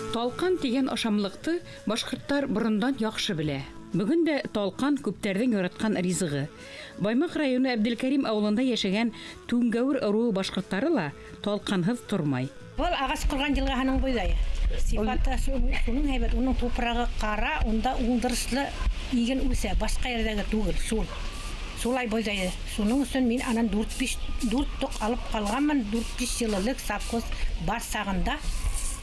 Талҡан тигән ашамлыҡты башҡорттар борондан яҡшы белә. Бөгөн дә талҡан күптәрҙең яратҡан ризығы. Баймаҡ районы Әбделкәрим ауылында йәшәгән Түңгәүер ырыуы башҡорттары ла талҡанһыҙ тормай. Был Ағас Ҡорған йылғаһының бойҙайы. Сифаты шуның һәйбәт, уның тупрағы ҡара, унда уңдырышлы иген үҫә, башҡа ерҙәге түгел, шул. Шулай бойҙайы. Шуның өсөн мин анан 4-5 4 тоҡ алып ҡалғанмын, 4-5 йыл элек совхоз бар сағында.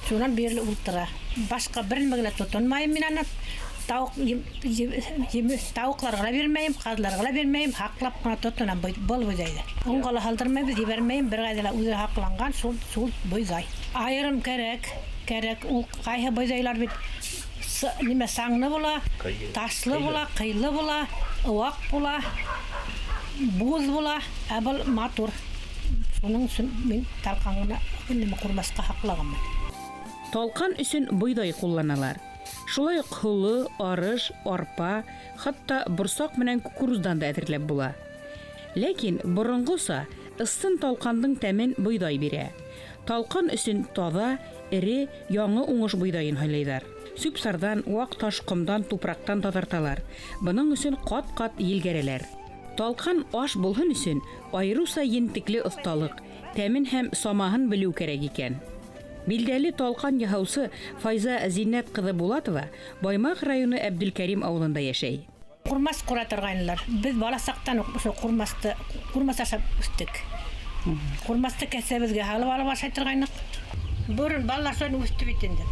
Шунан бирле ултыра. Башҡа бер нимәгә лә тотонмайым мин аны. Тауыҡ тауыҡларға ла бирмәйем, ҡаҙларға ла бирмәйем, һаҡлап ҡына тотонам был бойҙайҙы. Онға ла һалдырмайбыҙ, ебәрмәйем, бер ҡайҙа ла үҙе һаҡланған шул бойҙай. Айырым кәрәк, кәрәк. Ул ҡайһы бойҙайлар бит нимә саңлы була, ташлы була, ҡыйлы була, ыуаҡ була, буҙ була, ә был матур. Шуның өсөн мин талҡан ғына нимә ҡурмасҡа һаҡлағанмын. Талҡан өсөн бойҙай ҡулланалар. Шулай уҡ һоло, арыш, арпа, хатта борсаҡ менән кукуруздан да әҙерләп була. Ләкин боронғоса ысын талҡандың тәмен бойҙай бирә. Талҡан өсөн таҙа, эре, яңы уңыш бойҙайын һайлайҙар. Сүп-сарҙан, ваҡ таш ҡомдан, тупраҡтан таҙарталар. Бының өсөн ҡат-ҡат елгәрәләр. Талҡан аш булһын өсөн айырыуса ентекле оҫталыҡ, тәмен һәм самаһын белеү кәрәк икән. Билдәле талҡан яһаусы Файза Зиннәт ҡыҙы Булатова Баймаҡ районы Әбделкәрим ауылында йәшәй. Ҡурмас ҡура торғайнылар. Беҙ бала саҡтан уҡ ошо ҡурмас ашап үҫтек. Ҡурмасты кәсәбеҙгә һалып алып ашай торғайныҡ. Борон балалар шулай үҫте бит инде.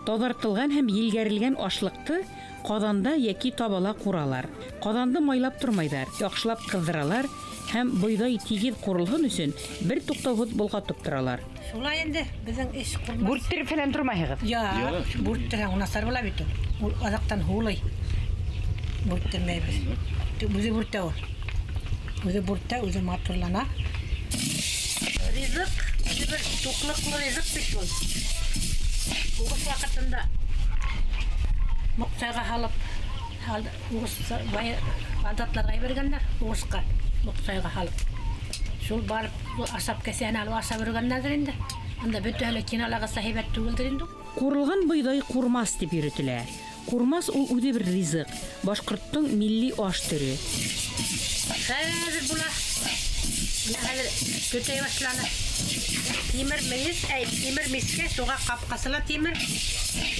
Таҙартылған һәм елгәрелгән ашлыҡты ҡаҙанда йәки табала ҡуралар. Ҡаҙанды майлап тормайҙар, яҡшылап ҡыҙҙыралар һәм бойҙай тигеҙ ҡурылһын өсөн бер туҡтауһыҙ болғатып торалар. Шулай инде беҙҙең эш ҡурмас. Бүрттереп фәлән тормайһығыҙ? Юҡ, бүрттерһәң насар була бит ул. Ул аҙаҡтан һулай. Бүрттермәйбеҙ. Үҙе бүртә ул. Үҙе бүртә, үҙе матурлана. Ризыҡ, үҙе бер туҡлыҡлы ризыҡ бит ул. Һуғыш ваҡытында моҡсайға һалып, һуғыш һалдатларға ебәргәндәр, һуғышҡа моҡсайға һалып. Шул барып, ул ашап кәсәһен алып ашап йөрөгәндәрҙер инде. Анда бөтәһе лә кинолағыса һәйбәт түгелдер инде. Ҡурылған бойҙай ҡурмас тип йөрөтөлә. Ҡурмас ул үҙе бер ризыҡ, башҡорттоң милли аш төрө. Хәҙер була. Бына хәҙер көтәй башланы. Тимер мейес, әй, тимер мискә, шуға ҡапҡасы ла тимер.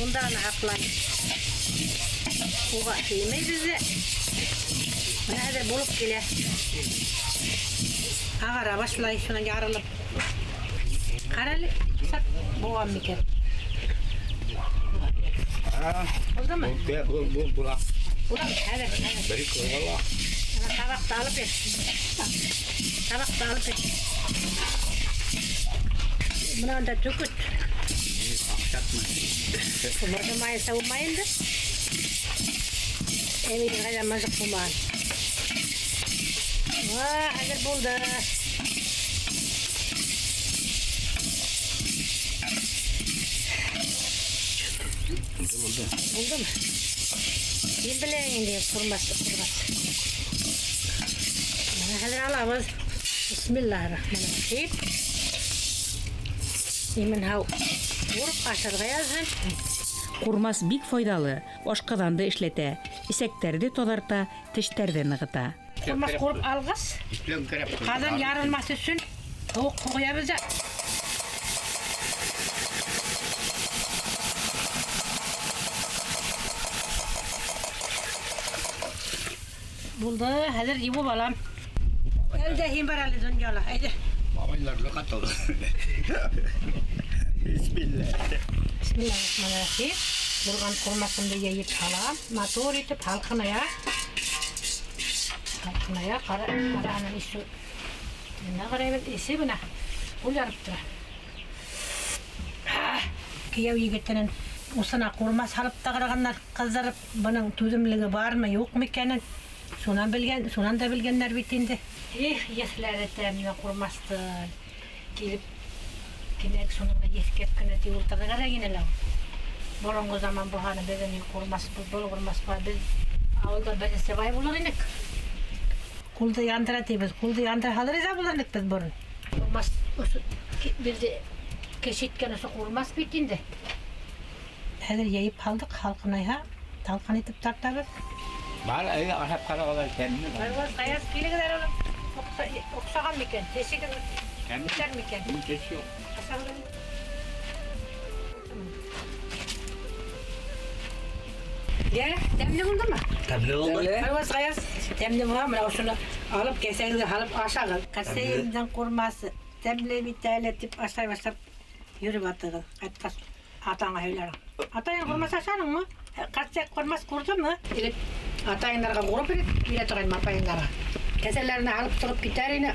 Унда ғына һаҡлан. Уға теймәй беҙҙә. Бына хәҙер булып килә. Ағара башлай, шунан ярылып. Ҡара әле, сат булған микән? Булдымы? Бул, була. Була, хәҙер, хәҙер. Бер ике була. Ана табаҡты алып бер. Табаҡты алып бер. Бына унда төкөт. Мыжымайынса булмай инде. Әбейҙең ҡайҙа мыжыҡ булмаған. Ва, хәҙер булды. Булды. Булдымы? Һин беләһең инде, ҡурмас, ҡурмас. Бына хәҙер алабыҙ. Бисмиллаһир-рахманир-рахим. Имен һау ҡурып ашарға яҙһын. Ҡурмас бик файҙалы, ашҡаҙанды эшләтә, эсәктәрҙе таҙарта, тештәрҙе нығыта. Ҡурмас ҡурып алғас, ҡаҙан ярылмаҫ өсөн һыуыҡ һыу ҡоябыҙ ҙа. Булды, хәҙер йыуып алам. Әлдә һин бар әле донъяла, әйҙә. Бабайлар лоҡат алды. Бисмилла. Бисмиллаһир-рахманир-рахим. Булған ҡурмасымды йәйеп һалам. Матур итеп һалҡыная. Һалҡыная, ҡара, ҡара анан исе. Бына ҡарайбыҙ, исе бына. Ул ярып тора. Кейәү егетенең усына ҡурмас һалып та ҡарағандар, ҡыҙҙырып, бының түҙемлеге бармы, юҡмы икәнен. Шунан белгән, шунан да белгәндәр бит инде. Эх, еҫләре тәмле ҡурмасты. Килеп кинәт шуны ғына еҫкәп кенә тип ултырҙы кәрәк ине лә ул. Боронғо заман булһаны беҙҙең өй ҡурмас, был ҡурмас бар. Беҙ ауылда беренсе бай булыр инек. Ҡулды яндыра тибеҙ. Ҡулды яндырһа ла риза булыр инек беҙ борон. Ҡурмас ошо беҙҙе Кеше иткән ошо ҡурмас бит инде. Хәҙер йәйеп һалдыҡ, һалҡынайһа, талҡан итеп тартабыҙ. Бар, әйҙә ашап ҡарағыҙ әле, тәмле. Барыбер Аяз килегеҙ әле улым. Оҡшаған микән? Тешегеҙ Тәмле. үтәр микән? Теш юҡ. Ашағыҙ әле. Йә, тәмле булдымы? Тәмле булды. Барыбер Аяз, тәмле була, менә ошоно алып кәсәгеҙгә һалып ашағыҙ. Ҡәсәйемдең ҡурмасы тәмле бит әле тип ашай башлап йөрөп атығыҙ. Ҡайтҡас атаңа һөйләр. Атайың ҡурмас ашаныңмы? Ҡәсәй ҡурмас ҡурҙымы? Элек атайыңдарға ҡурып бирә торғайным апайыңдарға. Кәсәләренә алып сығып китәр ине,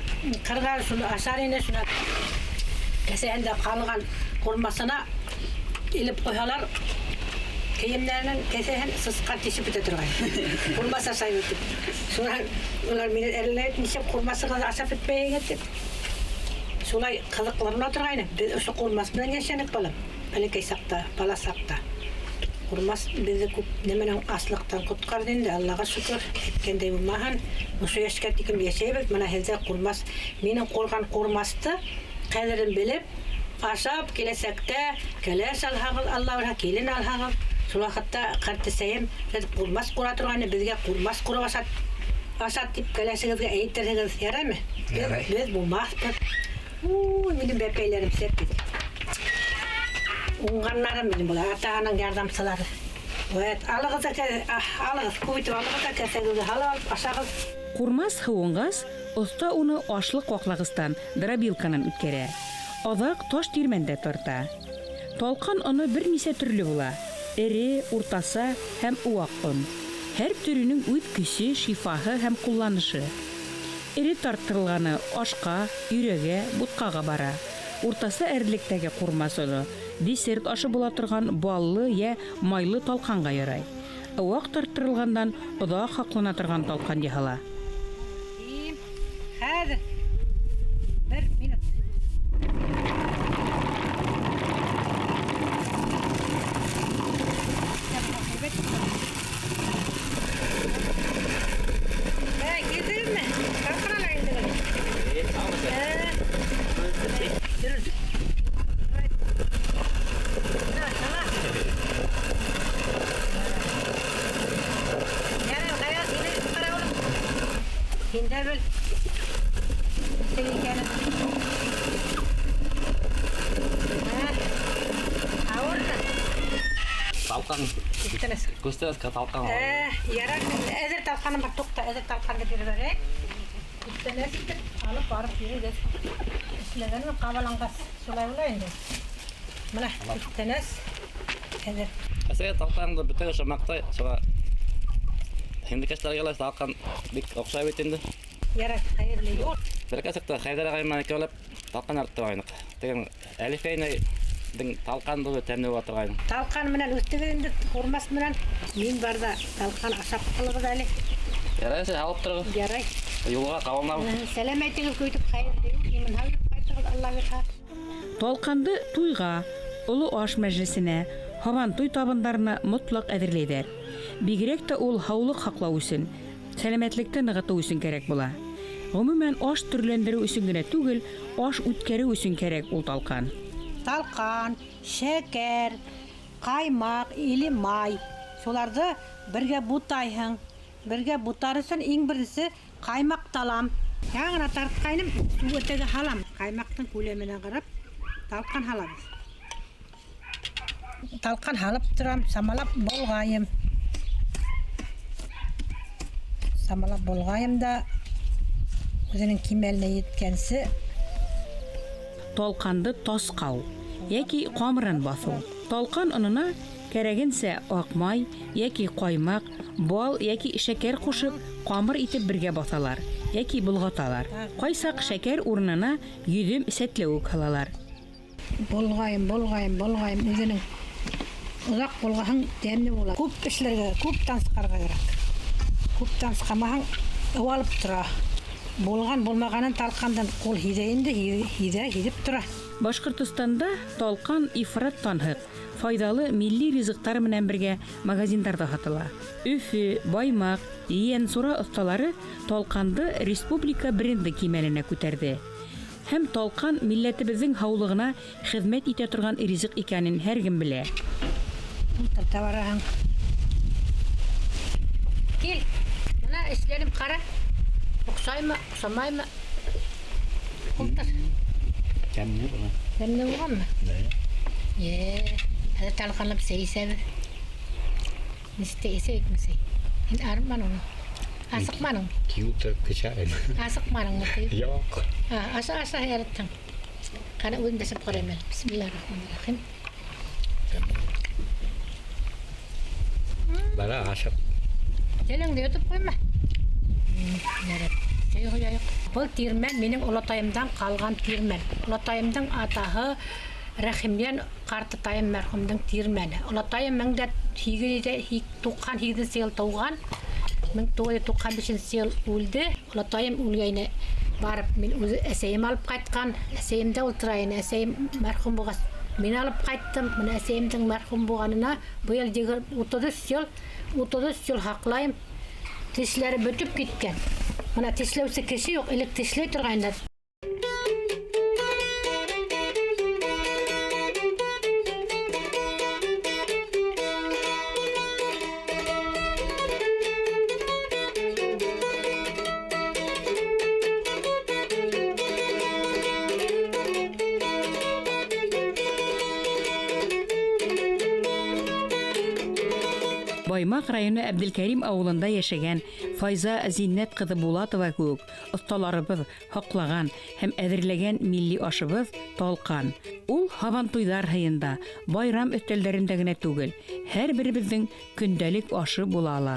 ҡырға шуны ашар ине, шуны кәсәһендә ҡалған ҡурмасына илеп ҡуйһалар, кейемдәренән кәсәһен сысҡан тишеп бөтә торғайны. Ҡурмас ашай бит. Шунан улар мине әрләй, нисек ҡурмасығыҙ ашап бөтмәйһегеҙ тип. Шулай ҡыҙыҡлана торғайны. Беҙ ошо ҡурмас менән йәшәнек, балам. Бәләкәй саҡта, бала саҡта. Ҡурмас беҙҙе күп нәмәнән аслыҡтан ҡотҡарҙы инде, Аллаға шөкөр, әйткәндәй булмаһын. Ошо йәшкә тиклем йәшәйбеҙ. Бына һеҙҙә ҡурмас, минең ҡурған ҡурмасты ҡәҙерен белеп, ашап, киләсәктә кәләш алһағыҙ, Алла бирһә, килен алһағыҙ, шул ваҡытта ҡартәсәйем беҙ ҡурмас ҡура торғайны, беҙгә ҡурмас ҡурып ашат тип кәләшегеҙгә әйтерһегеҙ, яраймы? Ярай. Беҙ булмаҫбыҙ. Уй, минең бәпәйләрем сәп бит. Уңғаннарым минең була, ата-анаң ярҙамсылары. Вәт, алығыҙ ҙа алығыҙ, күп итеп алығыҙ ҙа кәсәгеҙгә һалып алып ашағыҙ. Ҡурмас һыуынғас, оҫта уны ашлыҡ ваҡлағыстан, дробилканан үткәрә. Аҙаҡ таш тирмәндә тарта. Талҡан оно бер нисә төрлө була. Эре, уртаса һәм ваҡ он. Һәр төрөнөң үҙ көсө, шифаһы һәм ҡулланышы. Эре тарттырылғаны ашҡа, өйрәгә, бутҡаға бара. Уртаса әрлектәге ҡурмас оно десерт ашы була торған баллы йә майлы талҡанға ярай. Ваҡ тарттырылғандан оҙаҡ һаҡлана торған талҡан яһала. Хәҙер бер минут. Талҡан. Күстәнәскә талҡан. Ярар, әҙер талҡаным бар, туҡта, әҙер талҡанды биреп бәрәйек. Күстәнәс итеп алып барып бирегеҙ. Эшләгәнме ҡабаланғас, шулай була инде. Бына күстәнәс әҙер. Әсәй талҡанды бөтә кеше маҡтай, шуға һиндекәштәргә лә талҡан бик оҡшай бит инде. Ярар, хәйерле юл. Бер кәсектә Хәйҙәр ағай менән икәүләп талҡан арттырғайныҡ. Тегең Әлифә инәйҙең талҡанды тәмле була торғайны. Талҡан менән үҫтегеҙ инде, ҡурмас менән. Мин барҙа талҡан ашап ҡалығыҙ әле. Ярай, әсәй, алып тороғоҙ. Ярай. Юлға ҡабаланабыҙ. Сәләм әйтегеҙ, көйтөп хәйерле юл, имен һау йөрөп ҡайтығыҙ, Алла бирһә. Талҡанды туйға, оло аш мәжлесенә, һабантуй табындарына мотлаҡ әҙерләйҙәр. Бигерәк тә ул һаулыҡ һаҡлау өсөн, сәләмәтлекте нығытыу өсөн кәрәк була. Ғөмүмән, аш төрләндереү өсөн генә түгел, аш үткәреү өсөн кәрәк ул талҡан. Талҡан, шәкәр, ҡаймаҡ, или май. Шуларҙы бергә бутайһың. Бергә бутар өсөн иң беренсе ҡаймаҡ талам. Яңы ғына тартҡайным, һыу үтәгә һалам. Ҡаймаҡтың күләменә ҡарап талҡан һалабыҙ. Талҡан һалып торам, самалап болғайым. Самалап болғайым да үҙенең кимәленә еткәнсе. Талҡанды тасҡау йәки ҡамырын баҫыу. Талҡан онона кәрәгенсә аҡ май йәки ҡаймаҡ, бал йәки шәкәр ҡушып, ҡамыр итеп бергә баҫалар йәки болғаталар. Ҡайсаҡ шәкәр урынына йөҙөм сәтләүек һалалар. Болғайым, болғайым, болғайым. Үҙенең оҙаҡ болғаһаң тәмле була. Күп эшләргә, күп тансҡарға кәрәк. Күп тансҡамаһаң, ыуалып тора. Булған, булмағанын талҡандан ҡул һиҙә инде, һиҙә, һиҙеп тора. Башҡортостанда талҡан ифрат танһыҡ, файҙалы милли ризыҡтар менән бергә магазиндарҙа һатыла. Өфө, Баймаҡ, Ейәнсура оҫталары талҡанды республика бренды кимәленә күтәрҙе. Һәм талҡан милләтебеҙҙең һаулығына хеҙмәт итә торған ризыҡ икәнен һәр кем белә. Ултырта бараһың. Кил, бына эшләнеп ҡара. Оҡшаймы, оҡшамаймы? Ултыр. Тәмле була. Тәмле булғанмы? Да. Е, хәҙер талҡанлап сәй эсәбеҙ. Нисек тә эсәйекме сәй? Һин арыманыңмы? Асыҡманыңмы? Килтер кешәйем. Асыҡманыңмы? Юҡ. Аша, аша, яратһаң. Ҡана, үҙем дә эсеп ҡарайым әле. Бисмиллаһир-рахманир-рахим. Бара ашап. Телеңде йотоп ҡуйма. Ярат. Сәй ҡояйыҡ. Был тирмән минең олатайымдан ҡалған тирмән. Олатайымдың атаһы Рәхимйән ҡартатайым мәрхүмдең тирмәне. Олатайым 1898 йыл тыуған, 1995 йыл үлде. Олатайым үлгәйне барып мин үҙе әсәйем алып ҡайтҡан. Әсәйем дә ултыра ине. Әсәйем мәрхүм булғас мин алып ҡайттым. Бына әсәйемдең мәрхүм булғанына быйыл 33 йыл, 33 йыл һаҡлайым. Тешләре бөтөп киткән. Бына тешләүсе кеше юҡ, элек тешләй торғайнылар. Баймаҡ районы Әбделкәрим ауылында йәшәгән Файза Зиннәт ҡыҙы Булатова кеүек оҫталарыбыҙ һаҡлаған һәм әҙерләгән милли ашыбыҙ талҡан. Ул һабантуйҙар һыйында, байрам өҫтәлдәрендә генә түгел, һәр беребеҙҙең көндәлек ашы була ала.